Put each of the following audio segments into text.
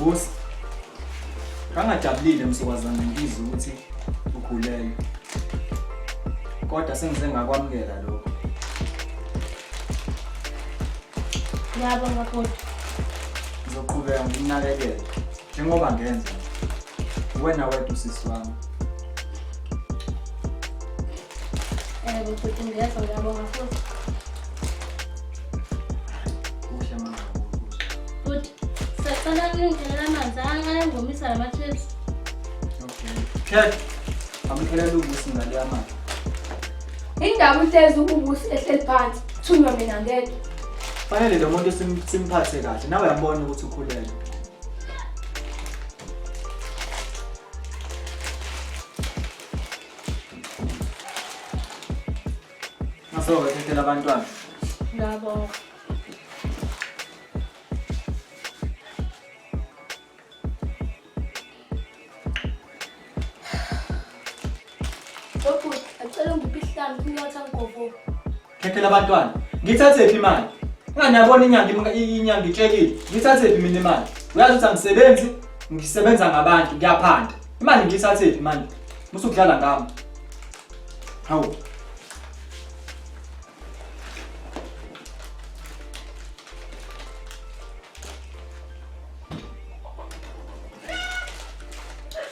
Busi. Ngangajabulile msukwazana ngizwe ukuthi ukhulelwe. Kodwa sengize ngakwamukela lokho. Ngiyabonga bhuti. Ngizoqhubeka ngikunakekele njengoba ngenza. Wena wedwa usisi wami. Yebo bhuti ngiyezwa ngiyabonga futhi. Kuhle mama. Bhuti, sacela ungithelele amanzi angangomisa lama chips. Okay. Cat, amkhelela ubusi ngale amanzi. Indaba uhlezi ubusi ehleli phansi, thunywa mina ngedwa. Fanele lo muntu simphathe kahle. Nawe uyambona ukuthi ukhulelwe. Ngasoke thethela abantwana. Ngiyabonga. Bhuti, acela ungiphe isihlanu ngiyotha ngigovuka. Khethela abantwana. Ngithathephi imali? Ngani yabona inyanga inyanga itshekile. Ngithathephi mina imali? Uyazi ukuthi angisebenzi, ngisebenza ngabantu, ngiyaphanda. Imali ngiyithathephi manje? Musukudlala ngami. Hawu.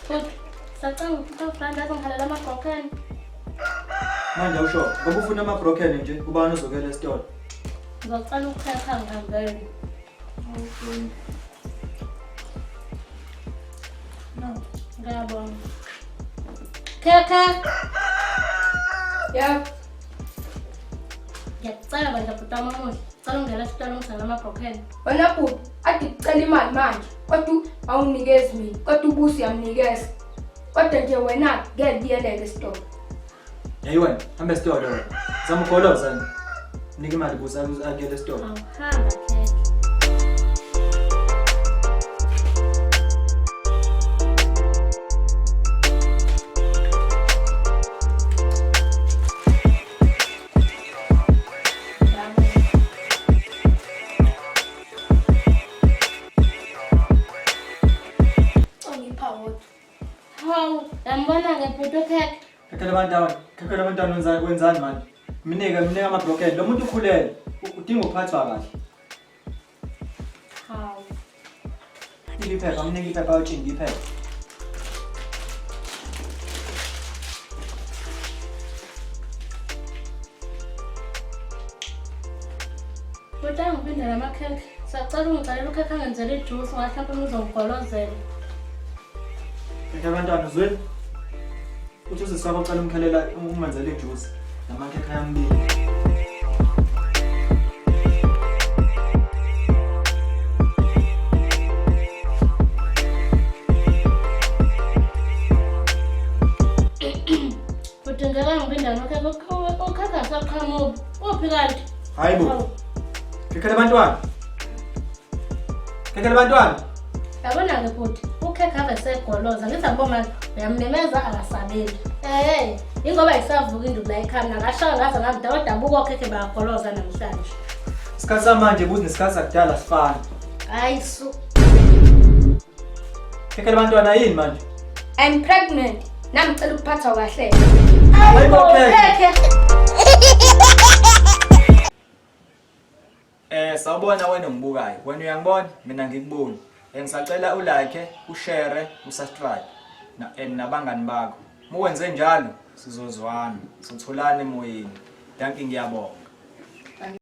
Bhuti, sacela ngifuna ufranda azongikhalela ama-broken. Manje awusho, ngoba ufuna ama-broken nje, ubani ozokela esitolo? Ngizocela ukukhekha ngihambele. Okay. No, ngiyabonga. Khekhe. Yebo. Ngiyakucela bandla bhuti wami omuhle. Cela ungena esitolo ungithengele ama-broken. Wena bhuti, ade kucela imali manje, kodwa awunginikezi mina, kodwa ubusi uyamnikeza. Kodwa nje wena ngeke ngiyeleke esitolo. Hey wena, hamba esitolo wena. Zama ugoloza nje. Nika imali busa akuyele esitolo. Awuhamba Khekhe. Ongipha wodwa. Hawu, yambona-ke bhuti ukhekhe. Khakhela abantwana, khakhela abantwana wenzani wenzani manje? Mnike mnike ama-broken. Lo muntu ukhulelwe, udinga ukuphathwa kahle. Hawu. Nika iphepha, mnike iphepha ayotshinga iphepha. Bhuti angiphinde namakhekhe. Sacela ungicelela ukhekhe angenzele ijuice ngoba mhlawumbe uzongigolozela. Khakhela abantwana uzwile? Uthi usisi wakho ucela umkhelela umenzele ijuice namakhekhe ayambili. Bhuti ngeke ngiphinde nokhekhe ukhekhe asaqhamuki. Uphi kanti? Hayi bo. Khekhela abantwana. Khekhela abantwana. Yabona-ke bhuti, ukhekhe ave segoloza. Ngithi angibonga manje uyamemeza akasabeli. Eh, ingoba isavuka induku la ekhaya mina ngashaya ngaze ngamda kodwa buka okhekhe bayagoloza namhlanje. Isikhathi samanje buzi nesikhathi sakudala sifana. Hayi su. Khekhela abantwana yini manje? I'm pregnant. Nami ngicela ukuphathwa kahle. Hayi bo Khekhe. Khekhe. Sawubona wena ongibukayo. Wena uyangibona, mina ngikuboni. Ngisacela ulike, ushare, usubscribe na and nabangani bakho. Muwenze njalo sizozwana, sitholane emoyeni. Dankie ngiyabonga.